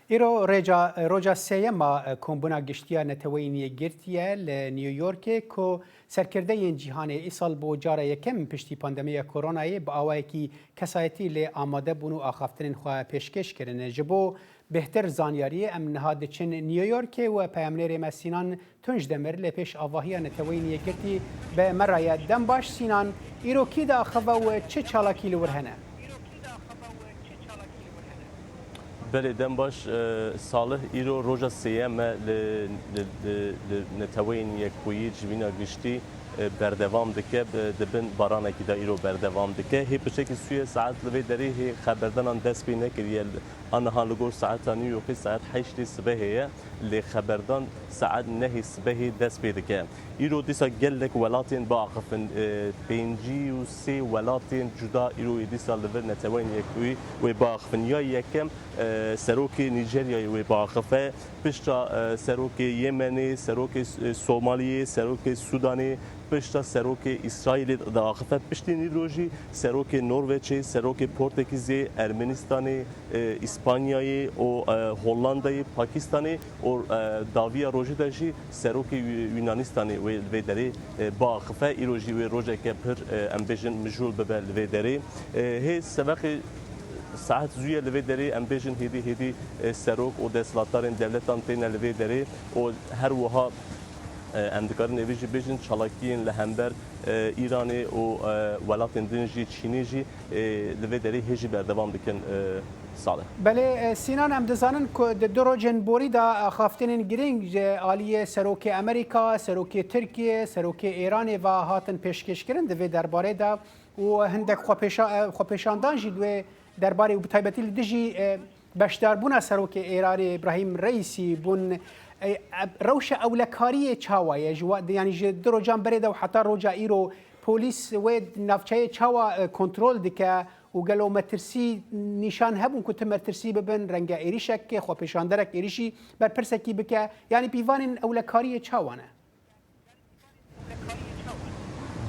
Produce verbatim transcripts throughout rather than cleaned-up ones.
Îro rêca, roja sêyem a Kombûna Giştî ya Neteweyên Yekgirtî ye li New Yorkê, ku serkirdeyên cîhanê îsal bo cara yekem piştî pandemiya koronayê bi awayekî kesayetî lê amade bûn û axaftinên xwe pêşkêş kirin. Ji bo bêhtir zanyariyê em niha diçin New Yorkê û peyamnêrê me Sînan Tunç Demir li pêş avahiya Neteweyên Yekgirtî bi me re ye. Dem baş Sînan, îro kî diaxive û çi çalakî li wir hene? Belê, dem baş, e, Salih, îro roja sêyem e li, li, li, li Neteweyên Yekbûyî civîna giştî, e, berdewam dike, bi, di bin baranekî de îro berdewam dike. Hê piçekî sûye saet li vê derê hê xeberdanan dest pê nekiriye. Aniha li gor saeta New Yorkê saet heştê sibehê ye, lê xeberdan saet nehê sibehê dest pê dike. Îro dîsa gelek welatên biaxifin, e, pêncî û sê welatên cuda îro yê dîsa li vir Neteweyên Yekbûyî wê biaxifin. Ya yekem, e, serokê Nîjeryayê wê biaxife, pişta, e, serokê Yemenê, serokê, e, Somaliyê, serokê Sûdanê, pişta serokê Îsraîlê diaxife. Piştî nîvro jî serokê Norveçê, serokê Portekîzê, Ermenistanê, e, Îspanyayê û, e, Hollandayê, Pakistanê û, e, daviya rojê de jî serokê Yu-, Yunanistanê wê li vê derê, e, biaxife. Îro jî wê rojeke pir, e, em bêjin mijûl bibe li vê derê. E, hê seveqê saet zû ye li vê derê, em bêjin hêdî hêdî, e, serok û desthilatdarên dewletan têne li vê derê û her wiha, e, em dikarin êvî jî bêjin çalakiyên li hember, e, Îranê û, e, welatên din jî, Çînê jî, e, li vê derê hê jî berdewam dikin, e, Salih. Belê, e, Sînan, em dizanin ku di du rojên borî de, e, axaftinên girîng ji aliyê Serokê Amerîka, Serokê Tirkiyê, Serokê Êranê ve hatin pêşkêşkirin di vê derbarê de û hindek xwepêşa-, e, xwepêşandan jî di wê derbarê û bi taybetî li dijî, e, beşdarbûna Serokê Êranê Îbrahîm Reîsî bûn. E, e, rewşa ewlekariyê çawa ye? Ji wa-, yanî ji du rojan berê de û heta roja îro polîs wê navçeyê çawa, e, kontrol dike û gelo metirsî nîşan hebûn ku tu metirsî bibin, renge êrîşek, xwepêşanderek êrîşî berpirsekî bike? Yanî pîvanên ewlekariyê çawa ne?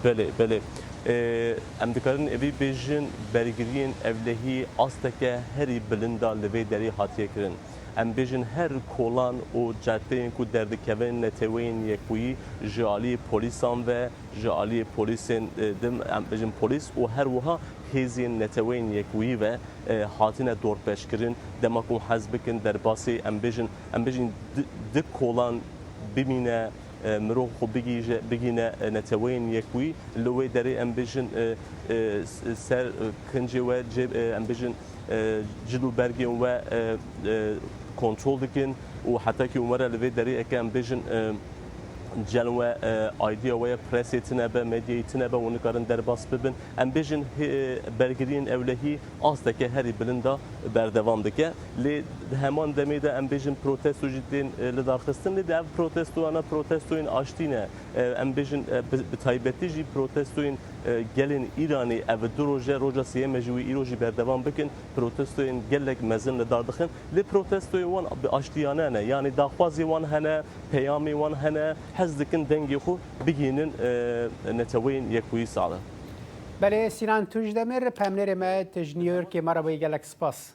Belê, belê. Ee, em dikarin evî bêjin, bergiriyên ewlehî asteke herî bilind a li vê derê hatiye kirin. Em bêjin her kolan û caddeyên ku derdikevin Neteweyên Yekbûyî ji aliyê polîsan ve, ji aliyê polîsên, e, din, em bêjin polîs û her wiha hêzên Neteweyên Yekbûyî ve, e, hatine dorpêçkirin. Dema ku hez bikin derbasî, em bêjin, em bêjin di, di kolan bimîne, e, mirov xwe bigîje-, bigîne, e, Neteweyên Yekbûyî. Li wê derê em bêjin, e, e, s-, ser, e, kincê we cê, e, em bêjin, e, cil û bergên we, e, e, kontrol dikin û heta ku were li vê derê eke em bêjin, e, cel we, e, aydiya we ye, presê tine be, medyayê tine be, hûn nikarin derbas bibin. Em bêjin, hê-, bergiriyên ewlehî asteke herî bilind a berdewam dike. Lê di heman demê de em bêjin protesto jî tên, e, lidarxistin. Lê di ev protestoyana protestoyên aştî ne. E, em bêjin, e, bi, bi taybetî jî protestoyên, e, gelên Îranê ev du roje, roja sêyeme jî wî îro jî berdewam bikin. Protestoyên gelek mezin li dar dixin. Lê protestoyên wan bi aştiyane ne. Yanî daxwazê wan hene, peyamê wan hene, hez dikin dengê xwe bigihînin, e, Neteweyên Yekbûyî Salih. Belê, Sînan Tunçdemir, peyamnêrê me, tu ji New Yorkê me re bûyî, gelek spas.